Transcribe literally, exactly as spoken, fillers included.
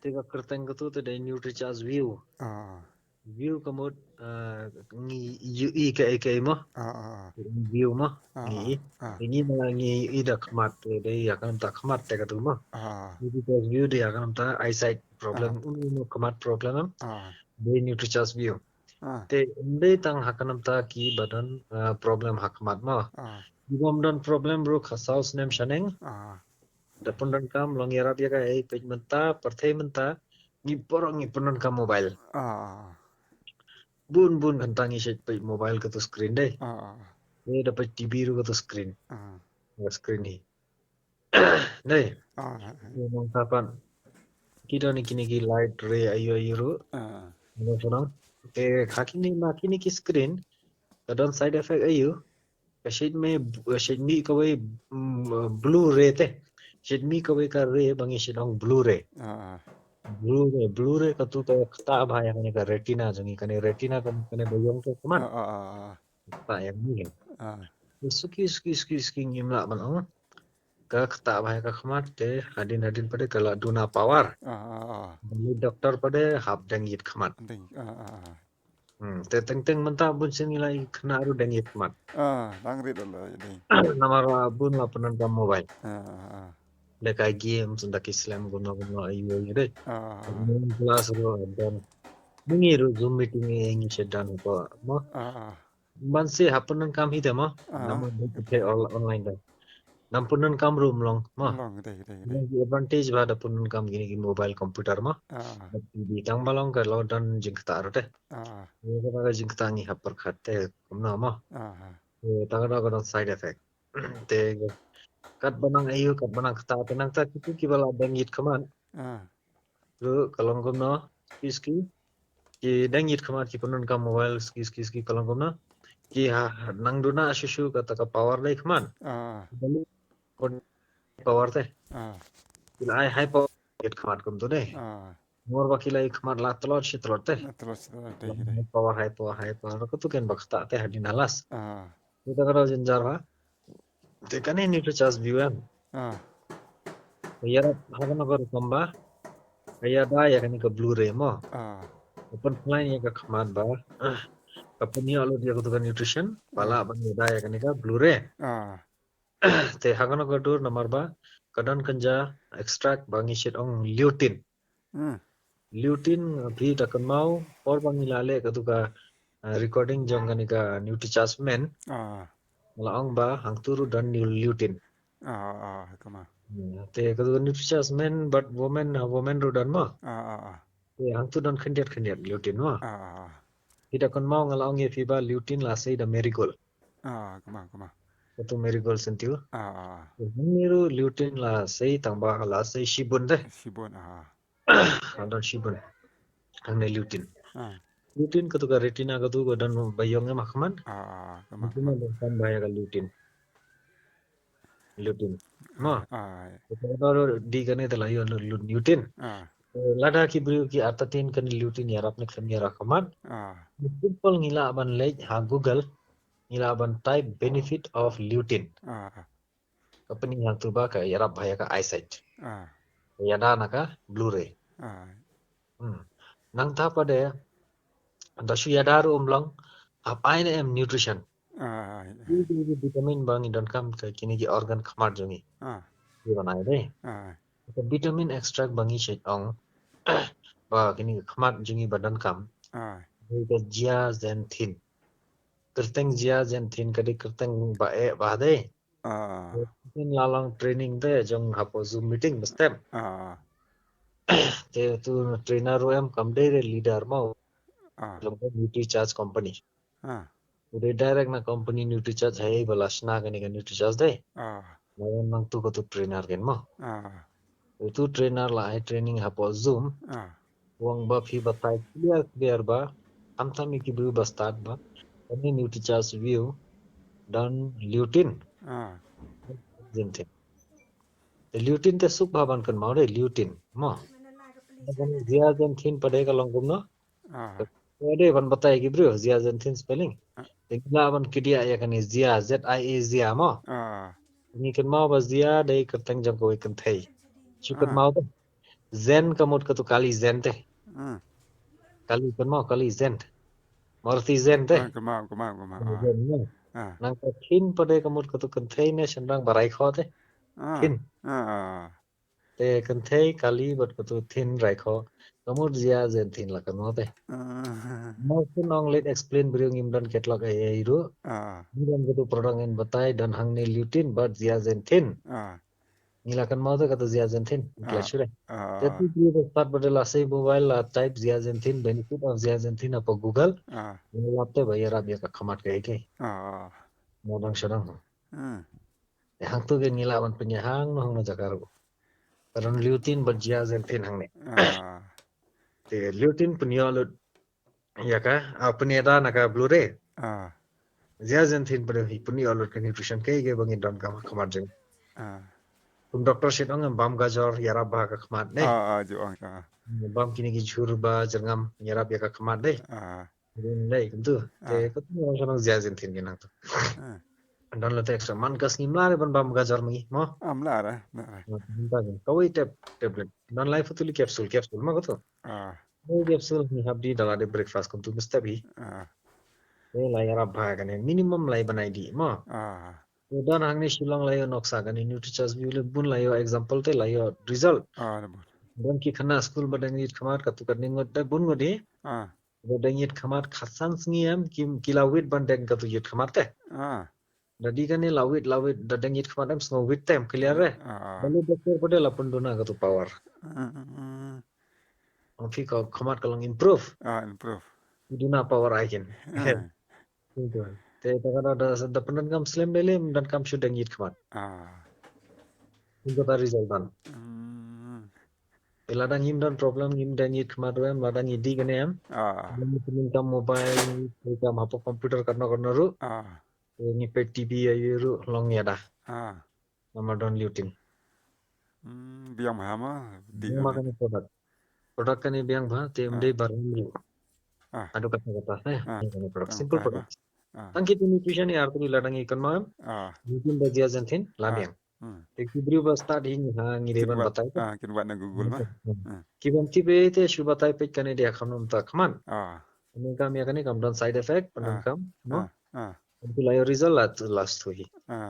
Te ka kyrteng katu te dei NutriCharge View. Ah. View ka mut, ah, ngi ïohi kaei kaei mo. Ah, ah, ah. View mo. Ah, ngi ah, ah. Ngi ma ngi ïohi da khmat te dei ïa ka namta khmat te katu mo. Ah. NutriCharge View dei ïa ka namta eyesight problem. Ah. Un mo khmat problem em. Ah. Dei NutriCharge View. Ah. Te ym dei tang ha ka namta ki ba don, ah, problem ha khmat mo. Ah. Ki bym don problem ruh ka saw snem shaneng. Ah. Da pyndonkam long ïarap ïa ka ei peit mynta, pyrthei mynta, ngi baroh ngi pyndonkam mobile. Ah. Bun bun kynta ngi shet peit mobile katu screen dei. Ah. Dei da peit T V ruh katu screen. Ah. Ïa screen hi. Dei. Ah. Ïa nang tapan. Ki don kine ki light ray ayu ayu ruh. Ah. Ïa nang. Te ha kine ma kine ki screen. Ka don side effect ayu. Ka shait me, ka shait mih kawei, mm, blue ray te. Shait mih kawei ka ray ba ngi shait ong blue ray. Ah, ah. Blue ray, blue ray katu ka ktah bha ïa kane ka retina jong ngi, kane retina ka, kane ba ïong te khmat. Ah, ah, ah, ah. Ktah ïa ngi. Ah. Suki, suki, suki, suki ngim lah ban ong. Ka ktah bha ïa ka khmat te, hadien, hadien pat de ka la duna power. Ah, ah, ah. Bad u doktor pat de hap deng ïit khmat. Deng, ah, ah, ah. Hmm, te teng teng mynta bun sien ngi la ïa khynnah ruh deng ïa khmat. Ah, dang rit la ïa deng. Namar, ah, bun la pyndonkam mobile. Ah, ah, ah. Da ka game, senda ki slem kumno kumno ayu ayu dei. Ah, ah, ah. Online class ruh don. Ngi ruh Zoom meeting ngi ngi shet don ko mo. Ah, ah. Ban se ha pyndonkam hi te mo. Ah. Namar dei te on-, online dei. Nang pyndonkam ruh ym long mo. Ym long, dei, dei, dei. Long ki advantage ba da pyndonkam kine ki mobile computer mo. Ah. Bad T V tang ba long ka la don jingktah ruh te. Ah. Ngi kata ka jingktah ngi hap pyrkhat te kumno mo. Ah. Te tang ka don side effect. Te kat ba nang ayu, kat ba nang ktah, te nangta kitu kiba la deng ïit khmat. Ah. Ruh ka long kumno, ski ski. Ki deng ïit khmat ki pyndonkam mobile ski ski ski ka long kumno. Ki ha, ha, nang duna shu shu kata ka power dei khmat. Ah. Bali kon power te. Ah. Ki la ai high power ïit khmat kumtu dei. Ah. Mor ba ki la ïit khmat la tlot shi tlot te. La tlot shi tlot te, dei, dei. High power, high power, high power. Katu ken ba ktah te hadien halas. Ah. Kita ka dei jynjar ba. Te kane NutriCharge View em. Ah. Ka ïarap ha kano ka rukom ba ka ïada ïa kane ka blue ray mo. Ah. Ka pynplan ïa ka khmat ba, ah, ka pynïoh lut ïa katu ka nutrition ba lah ban ïada ïa kane ka blue ray. Ah. Te ha kano ka dur namar ba ka don kynja extract ba ngi shait ong lutein. Hmm. Lutein, uh, phi da kynmaw por ba ngi la leh katu ka, uh, recording jong kane ka NutriCharge Men. Ah. La ong ba hangtu ruh don lu-, lutein. Ah, ah, kama. Hmm, te katu ka NutriCharge Men bad women, uh, women ruh don mo. Ah, ah, ah. Te hangtu don khyndiat khyndiat lutein mo. Ah, ah, ah. Phi da kynmaw nga la ong ïa phi ba lutein la sei da marigold. Ah, kama, kama. Katu marigold syntiew. Ah, ah, ah. Te hangne ruh lutein la sei tang ba la sei shibun te. Shibun, ah. Don shibun. Hangne lutein. Ah. Lutein katu ka retina katu ka don ba ïong em ha khmat. Ah, ah, ah, kama, kama. Katu ma don kam ba ïa ka lutein. Lutein. Mo. Ah, ïa. Katu ka don di kane te la ïoh lu-, lu-, lutein. Ah. Eh, lada ki briew ki artatien kane lutein ïarap ne khlem ïarap ha khmat. Ah. Simple ngi lah ban leit ha Google. Ngi lah ban type benefit of lutein. Ah. Ka pynïaid hangtu ba ka ïarap bha ïa ka eyesight. Ah. Ka ïada na ka blue ray. Ah. Hmm. Nangta pat de, da shu ïada ruh ym long, hap ai ne em nutrition. Ah, ah, ah. Ki, ki, ki vitamin ba ngi donkam ka kine ki organ khmat jong ngi. Ah. Ki ban ai de. Ah. Ka vitamin extract ba ngi shait ong. Ba kine ki khmat jong ngi ba donkam. Ah. Ka zeaxanthin. Kyrteng zeaxanthin ka dei kyrteng ba eh ba de. Ah. Kin la long training te jong hapoh Zoom meeting ba step. Ah. Te tu trainer ruh em kam dei re leader mo. Ah. Long ko NutriCharge company. Ah. U dei direct na company NutriCharge hai ba la shna kane ka NutriCharge dei. Ah. Nang nangtu katu trainer ken mo. Ah. Utu trainer la ai training hapoh Zoom. Ah. Ong ba phi batai clear clear ba. Khamtam ïa ki briew ba stad ba. Kane NutriCharge View don lutein. Ah. Zeaxanthin. Te lutein te suk bha ban kynmaw de lutein. Mo. Kane zeaxanthin pat de ka long kumno. Ah. Ka dei ban batai ki briew zeaxanthin spelling. Ah. Te ngi lah ban kdiah ïa kane zea, Z I A zea mo. Ah. Ngi kynmaw ba zea dei kyrteng jong kawei kynthei. Shu kynmaw te. Zen ka mut katu kali zen te. Ah. Kali kan mo kali zen. Maruti zen te. Ah, kama, kama, kama. Ah. Zen ne. Ah. Nangta thin pat de ka mut katu kynthei ne shynrang ba raikhoh te. Ah. Thin. Ah. Te kynthei kali bad katu thin raikhoh. Ka mut Jia Zen Thin la kan mo te. Ah. Mo kin ong leit explain briew ngim don catalog ei ei ruh. Ah. Ngi don katu product ngin batai don hangne Liutin bad Jia Zen Thin. Ah. Ngi la kan mo te katu Jia Zen Thin. Ngi la Ah. sure. Ah. Te tu briew ba start ba de la sei mobile la type Jia Zen Thin, benefit of Jia Zen Thin hapoh Google. Ah. Ngi la te ba ïarap ïa ka khmat ka ei ei. Ah. Mo dang sha dang. Hmm. Te hangtu ke ngi lah ban pynïahang noh hangno jaka ruh. Ka don Liutin bad Jia Zen Thin hangne. Ah. Te Liutin pynïoh lut ïa ka, ah, pynïada na ka Blu-ray. Ah. Jia Zen Thin pynïoh, pynïoh lut ka nutrition ke ke ba ngin don ka khmat jong. Ah. Kum doctor shit ong em bam gajor ïarap bha ka khmat ne. Ah, ah, ju ong. Ah. Bam kine ki jhur ba jyrngam ïarap ïa ka khmat de. Ah. Dei kumtu. Te Ah. katu ngi ong Jia Zen Thin ki nangtu. Ah. Don la te extra man ka sngi mla re ban bam gajor ma ngi mo. Ah, mla re, mla re. Nta ngi kawei tab-, tablet. Don lai phutu li capsule, capsule ma katu. Ah. Kawei capsule ngi hap di da la de breakfast kumtu mistep hi. Ah. Te la ïarap bha kane minimum lai ban ai di mo. Ah. Te don hangne Shillong la ïoh nuksa kane NutriChoice view le bun la ïoh example te la ïoh result. Ah, na bun. Don ki khynnah skul ba dang ïit khmat katu katne ngut te bun ngut hi. Ah. Ba dang ïit khmat khatsan sngi em ki, ki la wit ban deng katu ïit khmat te. Ah. Da dei kane la wit, la wit, da dang ïit khmat em sngew wit te em clear re. Ah. Ba le doctor pat de la pynduna katu power. Ah, ah, ah. Ong phi ka khmat ka long improve. Ah, improve. Ki duna power ai kin. Ah. Kumtu. Te ta ka da, da, da pyndonkam slem de lem donkam shu dang ïit khmat. Ah. Kumtu ta result don. Hmm. Te lada ngim don problem ngim dang ïit khmat ruh em lada ngi dei kane em. Ah. Ngim pyndonkam mobile, ngim pyndonkam hapoh computer katno katno ruh. Ah. Te ngi peit T V ïa ïa ruh long ïa da. Ah. Namar don Liutin. Hmm, biang bha ma. Di Biang bha kane product. Product kane biang bha te em Ah. dei bar em ruh. Ah. Ado kata kata eh. Ah. Kane product. Tang Simple tai product. ma. Ah. Tang kit nutrition ni artu lada ngi kan ma em. Ah. Liutin da Jia Zen Thin la Ah. biang. Hmm. Te ki briew ba start hi ngi ha ngi dei Kin ban wad, batai. Ah, kin wad na Google ma. Hmm. Ah. Ki bym tip ei te shu batai peit kane dei ha kham num ta khmat. Ah. Pyndonkam ïa kane kam don side effect, Ah. pyndonkam. No. Ah. Ah. Kumtu la ïoh result la, la shu hi. Ah.